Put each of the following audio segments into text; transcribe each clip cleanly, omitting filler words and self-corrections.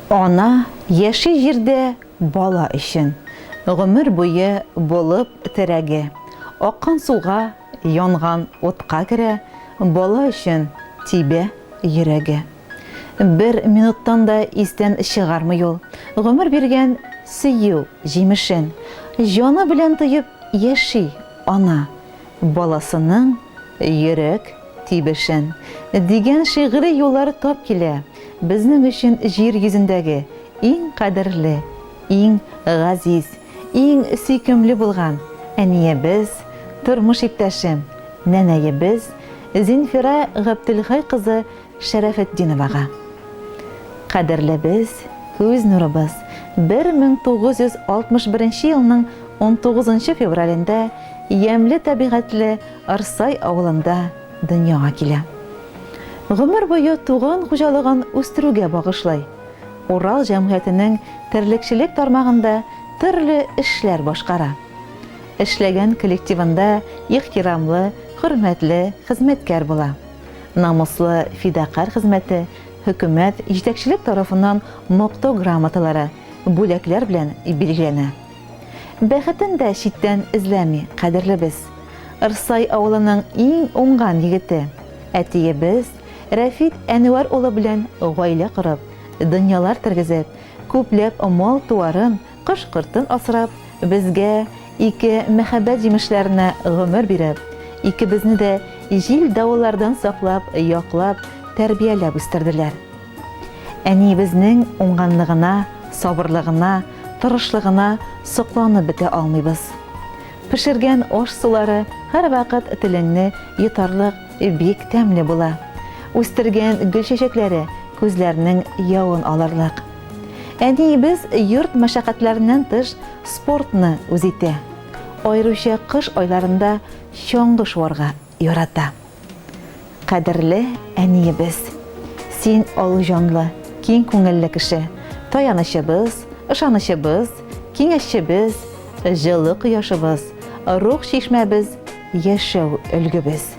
Ана яши җирдә бала өчен. Гомер буе булып терәге. Аккан суга, янган утка керә, бала өчен тибә йөрәге. Бер минуттан да истән чыгармый ул, гомер биргән сөю җимешен. Җаны белән тоеп яши ана, баласының йөрәк тибешен. Дигән шигъри юллар тап килә безнең өчен җир йөзендәге иң кадерле, иң газиз, иң сөйкемле булган әниебез, тормыш иптәшем, нәнәебез Зинфира Габделхәй кызы Шәрәфетдиновага. Кадерлебез, күз нурыбыз, 1961 елның 19 февралендә ямьле табигатьле Арсай авылында дөньяга килә. Гомер буе туган хуҗалыгын үстерүгә багышлый. Урал җәмгыятенең терлекчелек тармагында төрле эшләр башкара. Эшләгән коллективында ихтирамлы, хөрмәтле хезмәткәр була. Намуслы, фидакарь хезмәте хөкүмәт, җитәкчелек тарафыннан мактау грамоталары, бүләкләр белән билгеләнә. Бәхетен дә читтән эзләми, кадерлебез. Ырсай авылының иң уңган егете, әтиебез Рәфит Әнвәр улы белән гаилә корып, дөньялар тергезеп, күпләп мал-туарын, кош-кортын асрап, безгә, ике мәхәббәт җимешләренә гомер биреп, икебезне дә җил-давыллардан саклап, яклап, тәрбияләп үстерделәр. Әниебезнең уңганлыгына, сабырлыгына, тырышлыгына сокланып бетә алмыйбыз. Пешергән аш-сулары һәрвакыт телеңне йотарлык бик тәмле була. Үстергән гөл-чәчәкләре күзләрнең явын алырлык. Әниебез йорт мәшәкатьләреннән тыш спортны үз итә. Аеруча кыш айларында чаңгы шуарга ярата. Кадерле әниебез! Син олы җанлы, киң күңелле кеше, таянычыбыз, ышанычыбыз, киңәшчебез, җылы кояшыбыз, рух чишмәбез, яшәү өлгебез.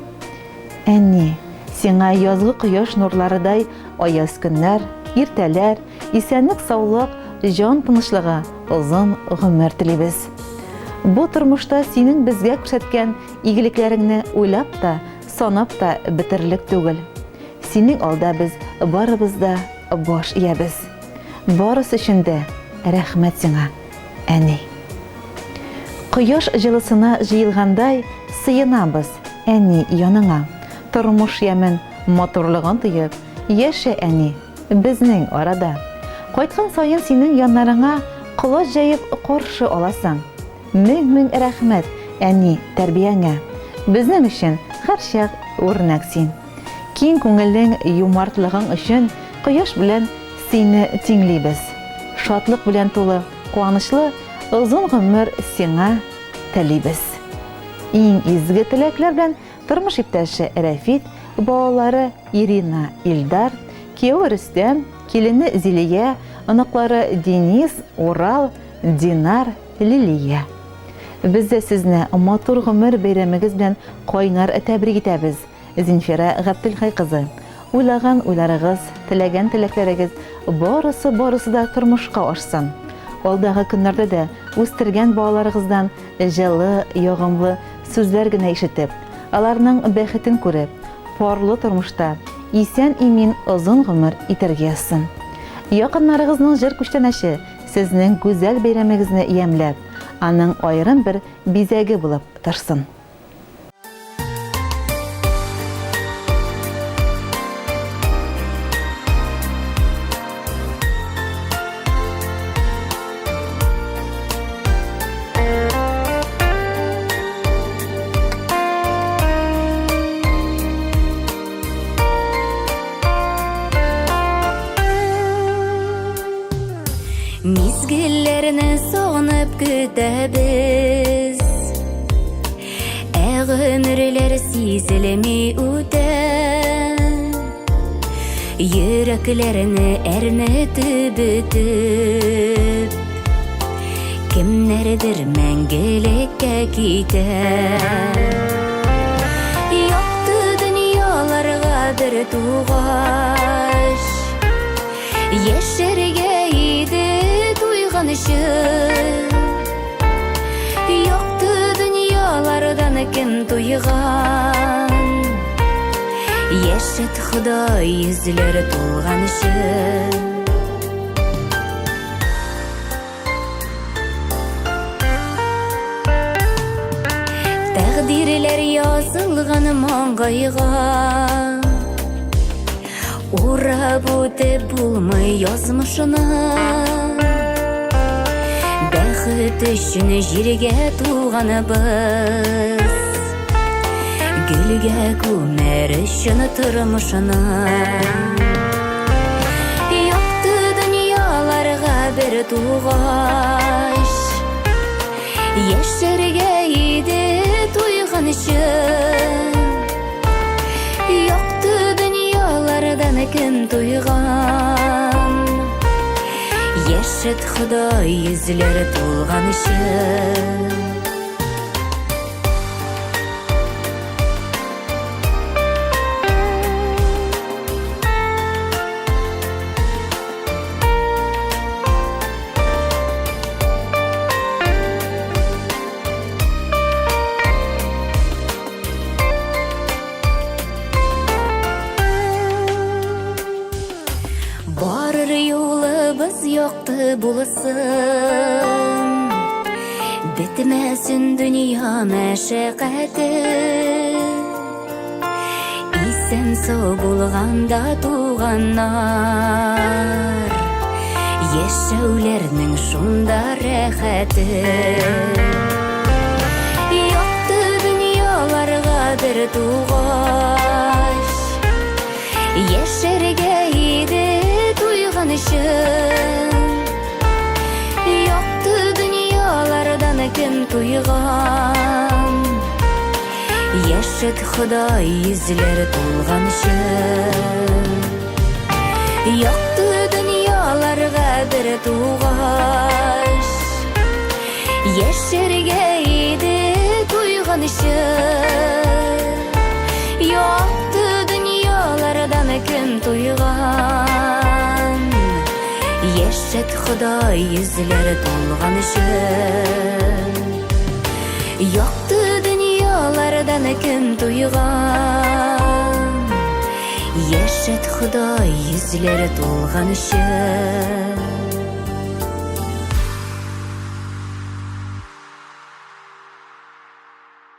Әни, сиңа язгы кояш нурларыдай аяз көннәр, иртәләр, исәнлек-саулык, җан тынычлыгы, озын гомер телибез. Бу тормышта синең безгә күрсәткән Игелекләреңне уйлап та, санап та бетерерлек түгел. Синең алда без барыбыз да баш иябез. Барысы өчен дә рәхмәт сиңа, әни. Кояш җылысына җыелгандай сыенабыз, әни, яныңа. Тормыш ямен, матурлыгын тоеп, яшә, әни, безнең арада. Кайткан саен синең яннарыңа колач җәеп каршы аласың. Мең-мең рәхмәт, әни, тәрбияңә. Безнең өчен һәрчак үрнәк син. Киң күңелең, юмартлыгың өчен кояш белән сине тиңлибез. Шатлык белән тулы, куанычлы озын гомер сиңа телибез. Иң изге теләкләр белән тормыш иптәше Рәфит, балалары Ирина, Илдар, кияве Рөстәм, килене Зилия, оныклары Денис, Урал, Динар, Лилия. Без дә сезне матур гомер бәйрәмегез белән кайнар тәбрик итәбез, Зинфира Габделхәй кызы. Уйлаган уйларыгыз, теләгән теләкләрегез барысы-барысы да тормышка ашсын. Алдагы көннәрдә дә үстергән балаларыгыздан җылы, ягымлы сүзләр генә ишетеп, аларның бәхетен күреп, парлы тормышта исән-имин озын гомер итәргә язсын. Якыннарыгызның җыр күчтәнәче Сезнең гүзәл бәйрәмегезне ямьләп, аның аерым бер бизәге булып торсын. Мизгелләрне сагынып көтәбез. Ә гомерләр сизелми үтә. Йөрәкләрне әрнетеп бөтеп, кемнәрдер мәңгелеккә китә. Якты дөньяларга бер тугач, яшәргә. туйганчы. Якты дөньялардан кем туйган? Яшәт Ходай йөзләре тулганчы. Тәкъдирләр язылган маңгайга. Урап үтеп булмый язмышына. Бәхет өчен җиргә туганыбыз. Гөлгә күмәр өчен тормышына. Якты дөньяларга бер тугач, Яшәргә иде туйганчы. Якты дөньялардан кем туйган? Яшәт Ходай йөзләре тулганчы. Барыр юлыбыз якты булсын, Бетмәсен дөнья мәшәкате. Исән сау булганда туганнар, Яшәүләрнең шунда рәхәте. Якты дөньяларга бер тугач, Яшәргә иде туйганчы. Якты дөньялардан кем туйган? Яшәт Ходай йөзләре тулганчы. Якты дөньяларга бер тугач, Яшәргә иде туйганчы. Якты дөньялардан кем туйган? Яшәт Ходай йөзләре тулганчы. Якты дөньялардан кем туйган? Яшәт Ходай йөзләре тулганчы.